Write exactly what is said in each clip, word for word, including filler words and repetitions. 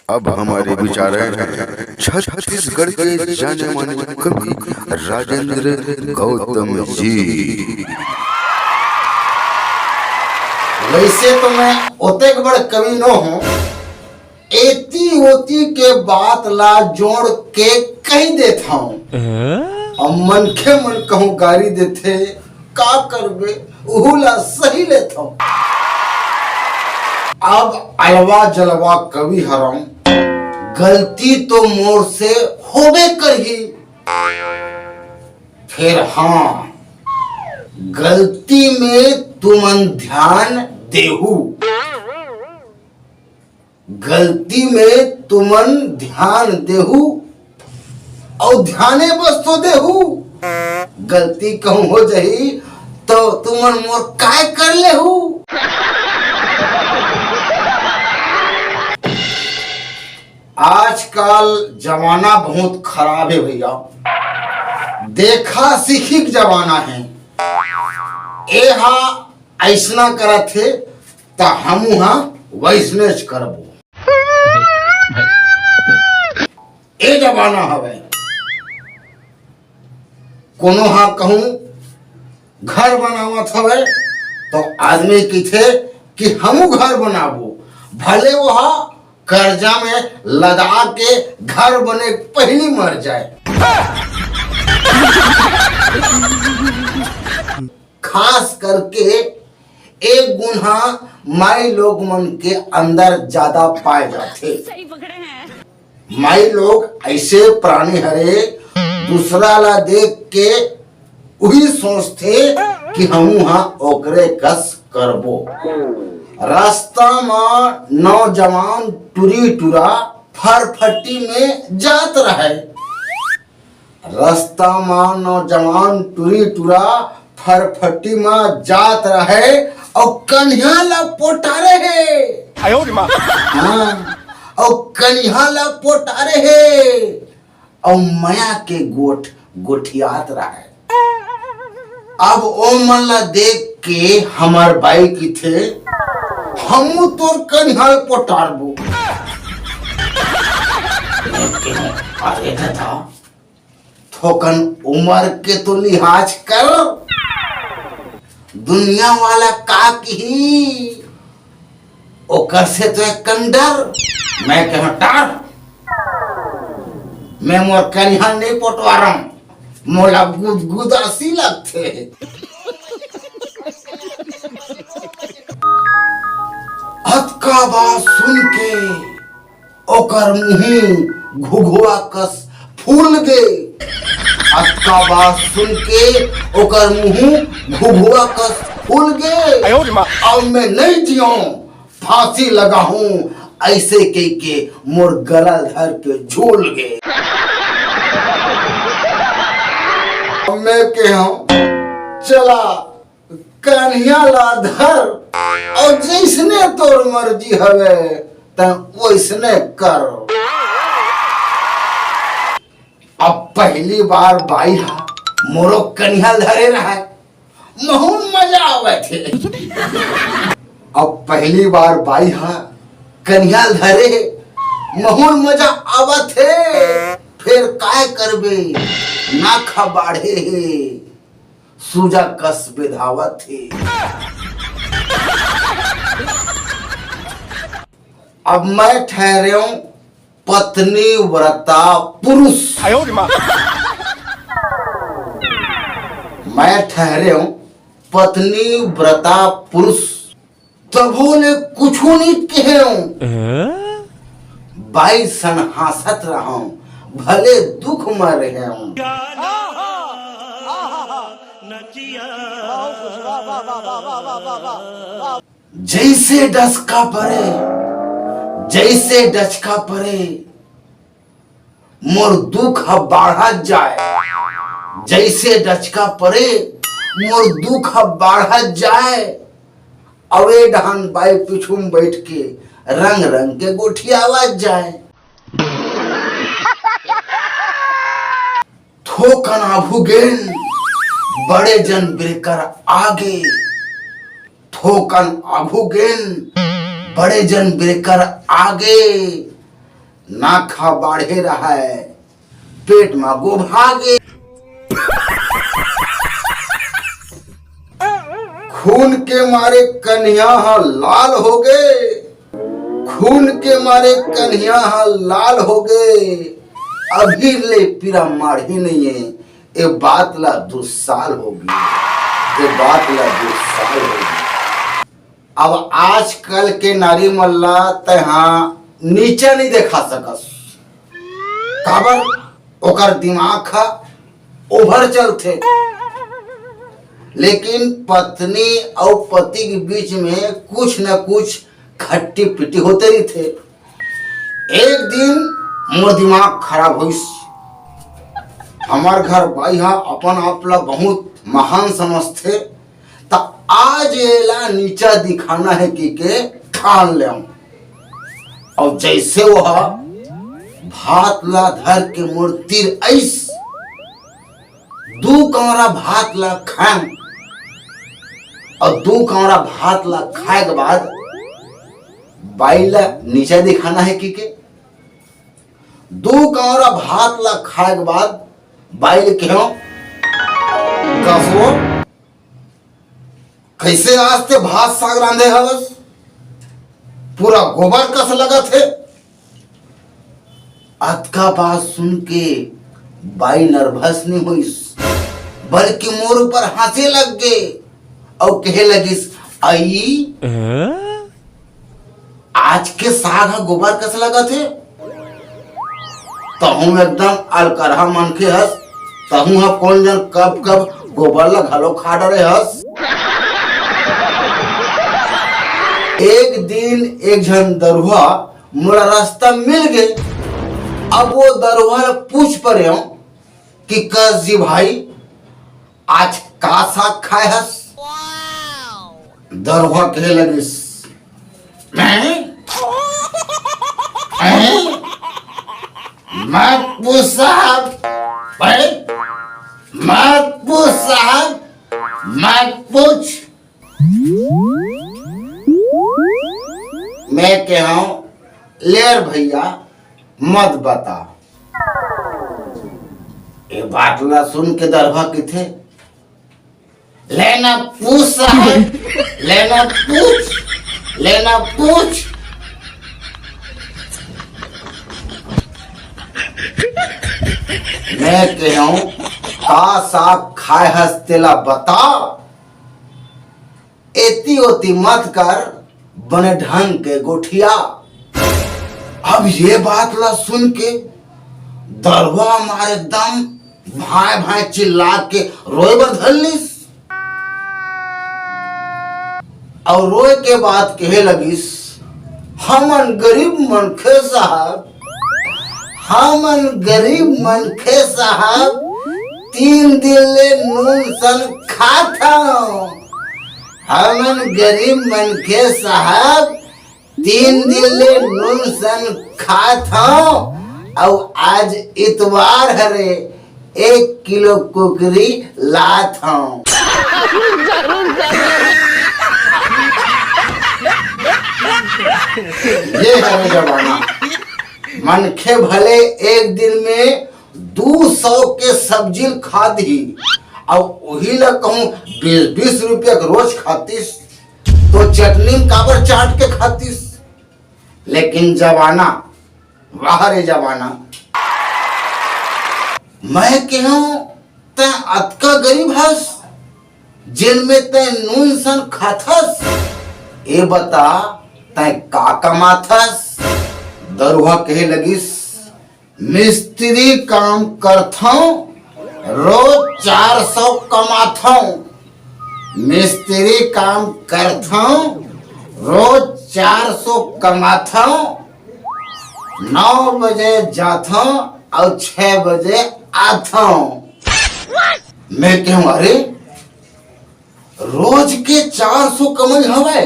अब हमारे बीच आ रहे हैं छत्तीसगढ़ के जाने माने कवि राजेंद्र गौतम जी। वैसे तो मैं ओतेक बड़ कवि नो हूँ, एती ओती के बात ला जोड़ के कही देत हूँ। अब मनखे मन कहूँ गारी देथे, का करबे, उहू ला सही लेथव। अब अलवा जलवा कवि हरम, गलती तो मोर से होबे करही, फिर हाँ, गलती में तुमन ध्यान देहू। गलती में तुमन ध्यान देहू, अउ ध्याने बस तो देहू। गलती कहूँ हो जही तो तुमन मोर काय कर लेहू। आजकल जमाना बहुत खराब है भैया, देखा सीखी के जमाना है। एहा ऐसना करत हे, त हमू हा वैसनेच करबो। ए जमाना हवे, कोनो हा कहूँ घर बनावत हवे, तो आदमी कहिथे कि हमू घर बनाबो, भले वो हा कर्जा में लदा के घर बने पहली मर जाए। खास करके एक गुण हा माई लोग मन के अंदर ज्यादा पाए जाथे। सही पकड़े हैं। माई लोग ऐसे प्राणी हरे, दूसरा ला देख के उही सोचथे कि हमू हा ओकरे कस करबो। रास्ता मा नौजवान टुरी टुरा फरफटी में जात रहे। रस्ता मा नौजवान टुरी टुरा फरफटी मा जात रहे अउ कनिहा ला पोटारे हे। हाँ, अउ कनिहा ला पोटारे हे अउ मया के गोठ गोठियात रहे। अब ओ मन ला देख के हमर बाई किथे, हमू तोर कनिहा ला पोटारबो। अरे दादा, थोकन उमर के तो लिहाज कर। दुनिया वाला का किही, ओकर से तो एक कंडर। मैं कह टार, मैं मोर कनिहा नहीं पोटवारम, मोला गुदगुदासी लगथे। अतका बात सुन के ओकर मुंह घुघुआ कस फूल गे। अतका बात सुन के ओकर मुंह घुघुआ कस फूल गे। अब मैं नहीं जियो, फांसी लगाहूं, ऐसे कह के मोर गला धर के झूल गे। अब मैं कहूं, चला कनिहा ला धर, अउ जैसने तोर मर्जी हवे, त वैसने कर। अब पहली बार बाई हा मोरो कनिहा धरे रहे, महूं मजा आवत हे। अब पहली बार बाई हा कनिहा धरे, महूं मजा आवत हे। फिर काय करबे, ना खा बाढ़े हे। सूजा कस बेधावत हे। अब मैं ठहरेंव पत्नी व्रता पुरुष। मैं ठहरेंव पत्नी व्रता पुरुष। तभो ले कुछु नहीं कहेंव। बाई सन हांसत रहंव, भले दुख म रहेंव। जैसे डचका परे, जैसे डचका परे, मोर दुख ह बाढ़त जाय। जैसे डचका परे, मोर दुख ह बाढ़त जाय। अवे डहन बाई पीछू म बैठ के रंग रंग के गोठियावत जाय। थोकन आघू गेन, बड़े जन बिरकर आगे। थोकन आघू गेन, बड़े जन बिरकर आगे। ना खा बाढ़े रहय, पेट म गोभागे। खून के मारे कन्हिया ह लाल होगे, खून के मारे कन्हिया ह लाल होगे। अभी ले पीरा माढ़े नइये, ए बात ला दू साल होगे, ए बात ला दू साल होगे। अब आजकल के नारी मन ला तैहा नीचा नइ देखा सकस, काबर ओकर दिमाग ह ओभर चलथे। लेकिन पत्नी अउ पति के बीच में कुछ न कुछ खट्टी पिट्टी होते रहिथे। एक दिन मोर दिमाग खराब होइस। हमर घर बाई ह अपन आप ला बहुत महान समझथे, त आज एला नीचा दिखाना हे कि के ठान लेंव। अउ जइसे वह भात ला धर के मोर तीर आइस, दू कौरा भात ला खाएंव, अउ दू कौरा भात ला खाए के बाद बाई ला नीचा दिखाना हे कि के, दू कौरा भात ला खाए के बाद बाई ले कहेंव, "का हो, कइसे आज ते भात साग रांधे हवस? पूरा गोबर कस लगत हे।" अतका बात सुन के बाई नर्वस नइ होइस, बल्कि मोर ऊपर हंसे लग गे अउ कहे लगिस, "अई, आज के साग ह गोबर कस लगत हे। तहूं एकदम अलकरहा मनखे हस, तहूं ह कोन जन कब कब गोबर ला घलो खा डरे हस।" एक दिन एक झन दरुहा मोला रास्ता मिल गे। अब वो दरुहा ला पूछ परेंव कि कस जी भाई, आज का साग खाए हस? दरुहा कहे लगिस, "मैं? मैं? मत पूछ साहब, भाई, मत पूछ साहब, मत पूछ।" मैं कहेंव, "ले रे भइया, मत बता।" ए बात ला सुन के दरुहा कथे, "ले ना पूछ साहब, ले ना पूछ, ले ना पूछ।" मैं कहेंव, "का साग खाए हस तेला बता।" एती ओती मत कर, बने ढंग के गोठिया। अब ये बात ला सुन के दरुहा मार एकदम भांय भांय चिल्ला के रोए बर धर लिस। अउ रोए के बाद कहे लगिस, "हमन गरीब मनखे साहब, हमन गरीब मनखे साहब, तीन दिन ले नून सन खात हंव।" हमन गरीब मनखे साहब, तीन दिन ले नून सन खात हंव, अउ आज इतवार हरे, एक किलो कुकरी लात हंव। ये हरे जमाना। मनखे भले एक दिन में दू सौ के सब्जी ल खा दिही, अउ उही ल कहूं बीस बीस रुपया के रोज खातिस, तो चटनी म काबर चाट के खातिस? लेकिन जमाना, वाह रे जमाना। मैं कहेंव, तैं अतका गरीब हस, जेन में तैं नून सन खाथस? ए बता, तैं का कमाथस? दरुहा कहे लगिस, मिस्त्री काम करथंव, रोज चार सौ कमाथंव। मिस्त्री काम करथंव, रोज चार सौ कमाथंव, नौ बजे जाथंव अउ छह बजे आथंव। मैं कहेंव, "अरे, रोज के चार सौ कमई हवय,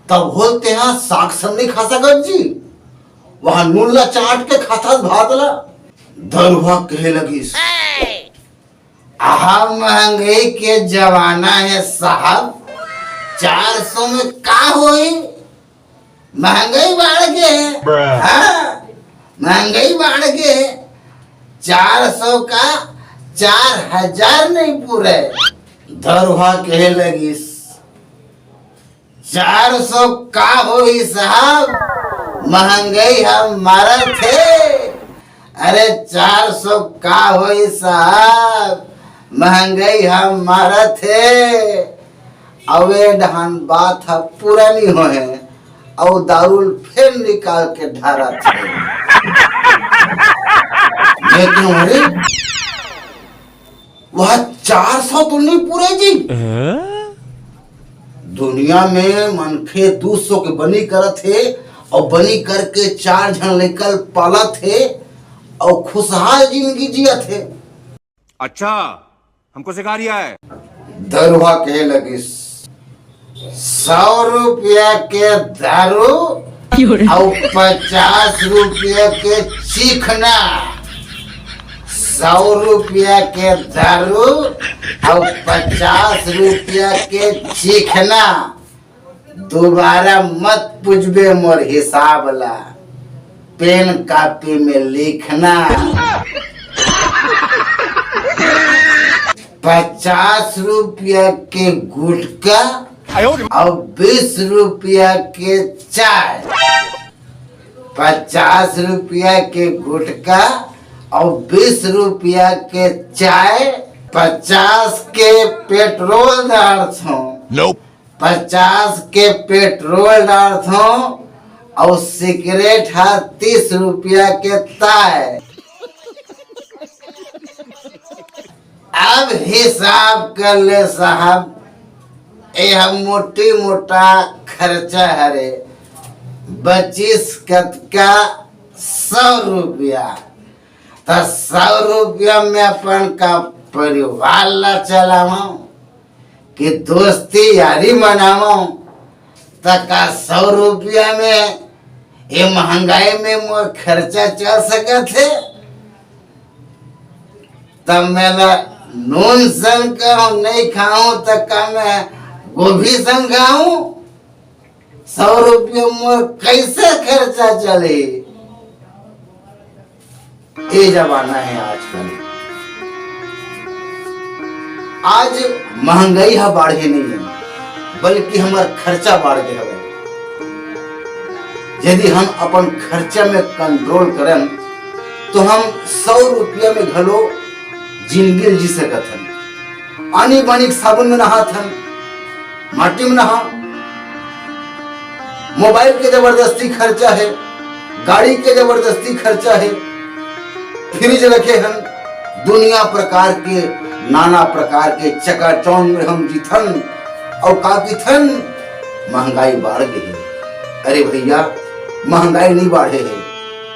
तभो ले तेहा साग संग नइ खा सकत जी, वहां नून ला चाट के खाथस भात ला।" दरुहा कहे लगिस, "आहा, महंगई के जमाना हे साहब, चार सौ में का होही?" महंगई बाढ़ गे हे। Bruh। महंगाई बाढ़ गे हे, चार सौ का चार हजार नहीं पूरे। दरुहा कहे लगिस, "चार सौ का होही साहब, महंगाई ह मारत हे।" अरे, चार सौ का होही साहब, महंगाई ह मारत हे। अउ ए डहन बात ह पूरा नी होहे, अउ दारू ल फेर निकाल के ढारत हे। मैं कहूं, "अरे, वह चार सौ तो नहीं पूरे जी।" दुनिया में मनखे दू सौ के बनी करत हे, अउ बनी करके चार झन लइका ल पालत हे, अउ खुशहाल जिंदगी जियत हे। अच्छा, हमको सिखा रिया है। दरुहा कहे लगिस, "सौ रुपया के दारू अउ पचास रुपया के चिखना, सौ रुपया के दारू अउ पचास रुपया के चिखना, दोबारा मत पूछबे मोर हिसाब ला, पेन कॉपी में लिखना।" पचास रुपया के गुटखा अउ बीस रुपया के चाय, पचास रुपया के गुटखा अउ बीस रुपया के चाय, पचास के पेट्रोल डारथों, पचास के पेट्रोल डारथों, अउ सिगरेट ह तीस रुपया के ताय। अब हिसाब कर ले साहब, ए ह मोटी मोटा खर्चा हरे, बचिस कतका? सौ रुपया। त सौ रुपया में अपन का परिवार ला चलावं कि दोस्ती यारी मनावं? त का सौ रुपया में, ये महंगाई में मोर खर्चा चल सकत हे? तब मैं ला नून संग कहूं नहीं खाऊं, त का मैं गोभी संग खाऊं? सौ रुपया मोर कैसे खर्चा चले? ये जमाना है आजकल। आज महंगाई ह बाढ़े नहीं है, बल्कि हमर खर्चा बाढ़ गे हवे। यदि हम अपन खर्चा में कंट्रोल करन, तो हम सौ रुपया में घलो जिंदगी ल जी सकत हन। आनी बानी के साबुन में नहात हन, माटी में नहा। मोबाइल के जबरदस्ती खर्चा है, गाड़ी के जबरदस्ती खर्चा है, फ्रिज रखे हन, दुनिया प्रकार के, नाना प्रकार के चकाचौंध में हम जीथन। अउ का कहिथन? महंगाई बाढ़ गे हे। अरे भैया, महंगाई नहीं बाढ़े हे,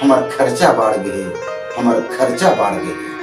हमर खर्चा बाढ़ गे हे, हमर खर्चा बाढ़ गे हे।